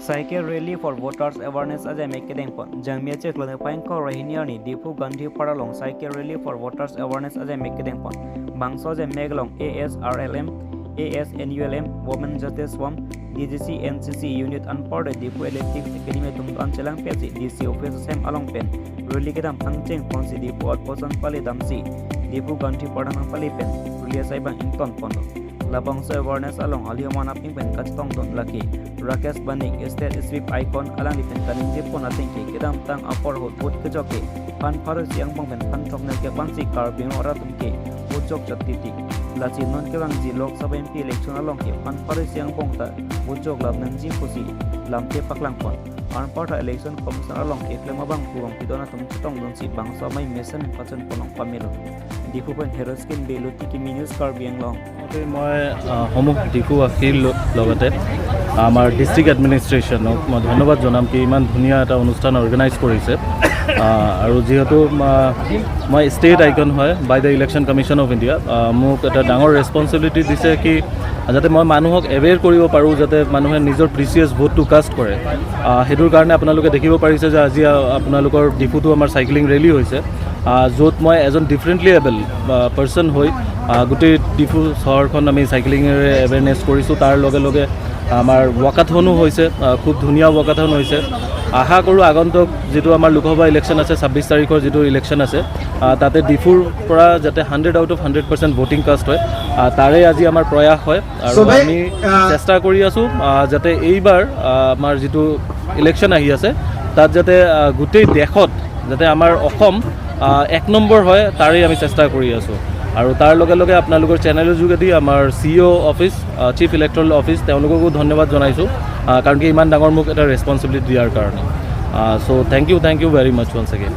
Cycle rally for voters awareness ajai mek kedeng pon jangmia che klone paing ko rohiniar ni Diphu Gandhi para long cycle rally for voters awareness ajai mek kedeng pon bangso je meglong ASRLM ASNULM Women Justice Forum DGC NCC unit anpar de Diphu Athletics Academy tum anchelang pesi DC office sem along pen rally kedam angcheng pon si Diphu outpost pali damsi Diphu Gandhi Padang pali pen rally sai bang ington pon labangso awareness along alihoman aping pen kachitong don laki Rakesh Banik state sweep icon alang di pen kaning jipon ating ki kedam tang apor hot put kejoke pan pharu siang bang pen pan thoknel ke bansi karbing ora tumke ujok chatiti lachi non ke bang ji Lok Sabha MP election along ke pan pharu siang bong ta ujok lab nang ji pusi lamte paklang pon an part election commission along ke klema bang puang pidona tum chitong don si bang so mai mesen pachan ponong pamelo Diphu pen heroskin beluti ki minus karbiang long. মই সমূহ ডিফুবাসীৰ লগতে আমাৰ district এডমিনিষ্ট্ৰেশ্যনক মই ধন্যবাদ জনাম কি ইমান ধুনীয়া এটা অনুষ্ঠান অৰ্গেনাইজ কৰিছে। আৰু যিহেতু মই ষ্টেট আইকন হয় by the Election Commission of India, মোক এটা ডাঙৰ ৰেচপনচিবিলিটি দিছে কি যাতে মই মানুহক এৱেৰ কৰিব পাৰোঁ, যাতে মানুহে নিজৰ প্ৰিচিয়াছ ভোটটো কাষ্ট কৰে। সেইটোৰ কাৰণে আপোনালোকে দেখিব পাৰিছে যে আজি আপোনালোকৰ ডিফুটো আমাৰ চাইক্লিং ৰেলী হৈছে, য'ত মই এজন ডিফাৰেণ্টলি এবল পাৰ্চন হৈ গোটেই ডিফু চহৰখন আমি চাইক্লিঙেৰে এৱেৰনেছ কৰিছোঁ। তাৰ লগে লগে আমাৰ ৱাকাথনো হৈছে, খুব ধুনীয়া ৱাকাথন হৈছে। আশা কৰোঁ আগন্তুক যিটো আমাৰ লোকসভা ইলেকশ্যন আছে, 26 তাৰিখৰ যিটো ইলেকশ্যন আছে, তাতে ডিফুৰ পৰা যাতে 100 out of 100% voting cast হয়, তাৰে আজি আমাৰ প্ৰয়াস হয়। আৰু চবেই, আমি চেষ্টা কৰি আছোঁ যাতে এইবাৰ আমাৰ যিটো ইলেকশ্যন আহি আছে, তাত যাতে গোটেই দেশত যাতে আমাৰ অসম এক নম্বৰ হয়, তাৰেই আমি চেষ্টা কৰি আছোঁ। আৰু তাৰ লগে লগে আপোনালোকৰ চেনেলৰ যোগেদি আমাৰ CEO office, chief electoral office, তেওঁলোককো ধন্যবাদ জনাইছোঁ, কাৰণ কি ইমান ডাঙৰ মোক এটা ৰেচপনচিবিলিটি দিয়াৰ কাৰণে। So thank you, thank you very much once again.